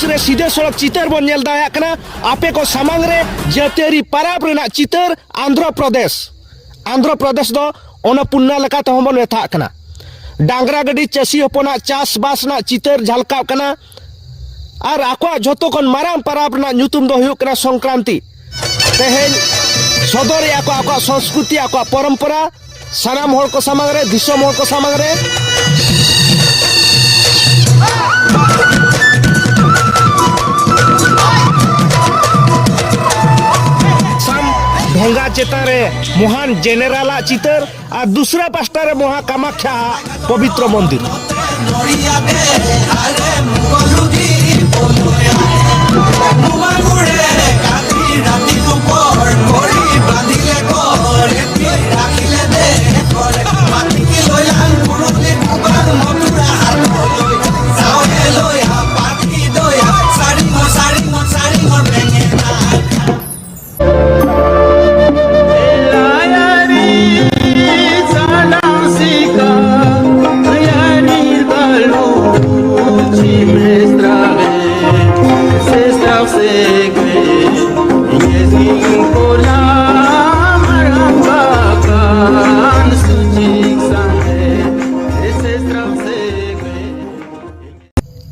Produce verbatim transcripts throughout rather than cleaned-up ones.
ᱨᱮ ᱥᱤᱫᱷᱟᱹ ᱥᱚᱲᱚᱠ ᱪᱤᱛᱟᱹᱨ ᱵᱚᱱ ᱧᱮᱞ ᱫᱟᱲᱮᱭᱟᱜ ᱠᱟᱱᱟ᱾ ᱟᱯᱮ ᱠᱚ ᱥᱟᱢᱟᱝ ᱨᱮ ᱡᱟᱹᱛᱤᱭᱟᱹᱨᱤ ᱯᱟᱨᱟᱵᱽ ᱨᱮᱱᱟᱜ ᱪᱤᱛᱟᱹᱨ, ᱟᱱᱫᱷᱨᱚ ᱯᱨᱚᱫᱮᱥ᱾ ᱟᱱᱫᱷᱨᱚ ᱯᱨᱚᱫᱮᱥ ᱫᱚ ᱚᱱᱱᱚᱯᱩᱨᱱᱟ ᱞᱮᱠᱟ ᱛᱮᱦᱚᱸ ᱵᱚᱱ ᱢᱮᱛᱟᱜ ᱠᱟᱱᱟ᱾ ᱰᱟᱝᱨᱟ ᱜᱟᱹᱰᱤ ᱪᱟᱹᱥᱤ ᱦᱚᱯᱚᱱᱟᱜ ᱪᱟᱥᱵᱟᱥ ᱨᱮᱱᱟᱜ ᱪᱤᱛᱟᱹᱨ ᱡᱷᱟᱞᱠᱟᱜ ᱠᱟᱱᱟ᱾ ᱟᱨ ᱟᱠᱚᱣᱟᱜ ᱡᱷᱚᱛᱚ ᱠᱷᱚᱱ ᱢᱟᱨᱟᱝ ᱯᱟᱨᱟᱵᱽ ᱨᱮᱱᱟᱜ ᱧᱩᱛᱩᱢ ᱫᱚ ᱦᱩᱭᱩᱜ ᱠᱟᱱᱟ ᱥᱚᱝᱠᱨᱟᱱᱛᱤ᱾ ᱛᱮᱦᱮᱧ ᱥᱚᱫᱚᱨᱮᱜᱼᱟ ᱠᱚ ᱟᱠᱚᱣᱟᱜ ᱥᱚᱝᱥᱠᱨᱤᱛᱤ, ᱟᱠᱚᱣᱟᱜ ᱯᱚᱨᱚᱢᱯᱚᱨᱟ᱾ ᱥᱟᱱᱟᱢ ᱦᱚᱲ ᱠᱚ ᱥᱟᱢᱟᱝ ᱨᱮ, ᱫᱤᱥᱚᱢ ᱦᱚᱲ ᱠᱚ ᱥᱟᱢᱟᱝ ᱨᱮ᱾ ᱥᱟᱢ ᱰᱷᱚᱸᱜᱟ ᱪᱮᱛᱟᱱ ᱨᱮ ᱢᱚᱦᱟᱱ ᱡᱮᱱᱮᱨᱟᱞᱟᱜ ᱪᱤᱛᱟᱹᱨ ᱟᱨ ᱫᱩᱥᱨᱟ ᱯᱟᱥᱴᱟ ᱨᱮ ᱢᱚᱦᱟ ᱠᱟᱢᱟᱠᱷᱭᱟ ᱟᱜ ᱯᱚᱵᱤᱛᱨᱚ ᱢᱚᱱᱫᱤᱨ᱾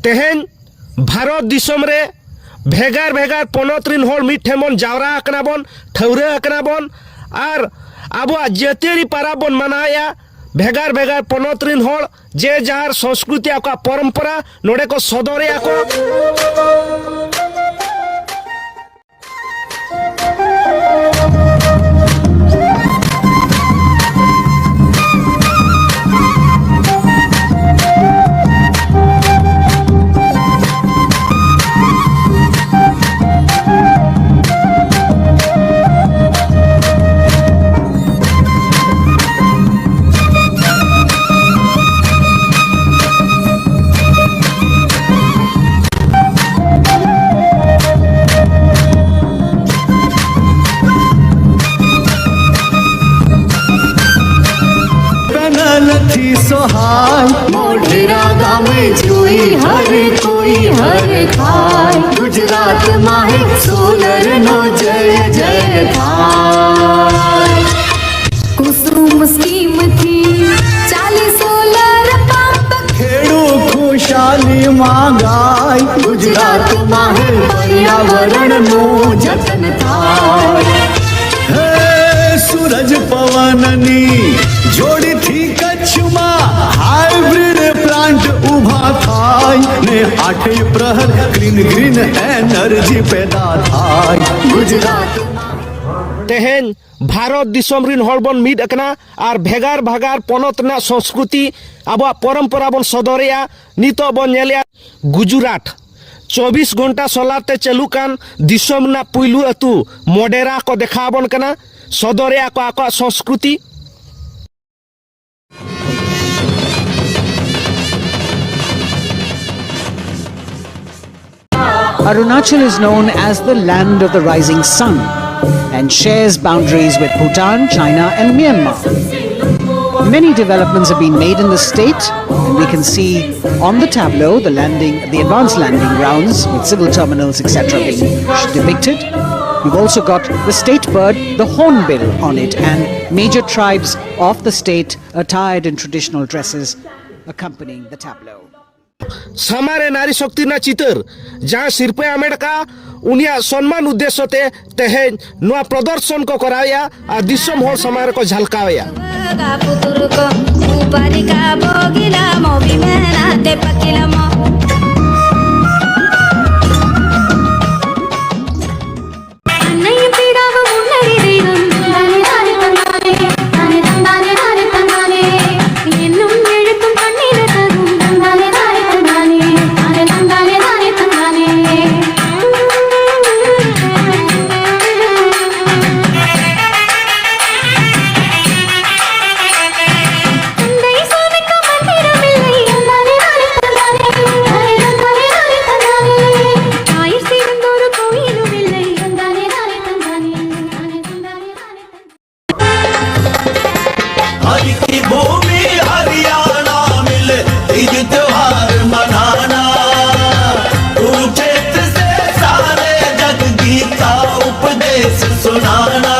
ᱛᱮᱦᱮᱧ ᱵᱷᱟᱨᱚᱛ ᱫᱤᱥᱚᱢ ᱨᱮ ᱵᱷᱮᱜᱟᱨ ᱵᱷᱮᱜᱟᱨ ᱯᱚᱱᱚᱛ ᱨᱤᱱ ᱦᱚᱲ ᱢᱤᱫ ᱴᱷᱮᱱ ᱵᱚᱱ ᱡᱟᱣᱨᱟ ᱟᱠᱟᱱᱟ ᱵᱚᱱ, ᱴᱷᱟᱹᱣᱨᱟᱹ ᱟᱠᱟᱱᱟ ᱵᱚᱱ ᱟᱨ ᱟᱵᱚᱣᱟᱜ ᱡᱟᱹᱛᱤᱭᱟᱹᱨᱤ ᱯᱟᱨᱟᱵᱽ ᱵᱚᱱ ᱢᱟᱱᱟᱣᱮᱫᱼᱟ᱾ ᱵᱷᱮᱜᱟᱨ ᱵᱷᱮᱜᱟᱨ ᱯᱚᱱᱚᱛ ᱨᱤᱱ ᱦᱚᱲ ᱡᱮ ᱡᱟᱦᱟᱨ ᱥᱚᱸᱥᱠᱨᱤᱛᱤ, ᱟᱠᱚᱣᱟᱜ ᱯᱚᱨᱚᱢᱯᱚᱨᱟ ᱱᱚᱰᱮ ᱠᱚ ᱥᱚᱫᱚᱨᱮᱫᱼᱟ ᱠᱚ᱾ हर खाए। गुजरात माहे सोलर नो जय जय थाय। कुसुम स्कीम थी, चालीस सोलर पंप। खेडू खुशाली मांगाई। गुजरात माहे पर्यावरण नो जतन थाय। हे सूरज पवन नी जोड़ी थी कच्छ मा, हाइब्रिड प्लांट उभा थाय ने आठे प्रहर ग्रीन ग्रीन एनर्जी पैदा थाय। गुजरात तेहेन भारत दिसोम रिन होड़ बोन मीद अकना आर भेगार भागार पोनोत ना संस्कृति आबो परंपरा बोन सदोरेया। नितो बोन नेलेया गुजरात चौबीस घंटा सोलार ते चालू कान दिसोम ना पुइलू अतु मोडेरा को देखा बोन कना। सदोरेया को आको संस्कृति। Arunachal is known as the land of the rising sun and shares boundaries with Bhutan, China, and Myanmar. Many developments have been made in the state, and we can see on the tableau the landing, the advanced landing grounds with civil terminals, et cetera, being depicted. You've also got the state bird, the hornbill, on it, and major tribes of the state attired in traditional dresses accompanying the tableau. ᱥᱟᱢᱟᱨᱮ ᱱᱟᱨᱤ ᱥᱚᱠᱛᱤ ᱨᱮᱱᱟᱜ ᱪᱤᱛᱟᱹᱨ ᱡᱟᱦᱟᱸ ᱥᱤᱨᱯᱟᱹᱭ ᱟᱢᱮᱴ ᱟᱠᱟᱫᱼᱟ, ᱩᱱᱤᱭᱟᱜ ᱥᱚᱱᱢᱟᱱ ᱩᱫᱽᱫᱮᱥᱥᱚ ᱛᱮ ᱛᱮᱦᱮᱧ ᱱᱚᱣᱟ ᱯᱨᱚᱫᱚᱨᱥᱚᱱ ᱠᱚ ᱠᱚᱨᱟᱣᱮᱫᱼᱟ ᱟᱨ ᱫᱤᱥᱚᱢ ᱦᱚᱲ ᱥᱟᱢᱟᱝ ᱨᱮᱠᱚ ᱡᱷᱟᱞᱠᱟᱣᱮᱫᱼᱟ᱾ ᱱᱟᱣᱟ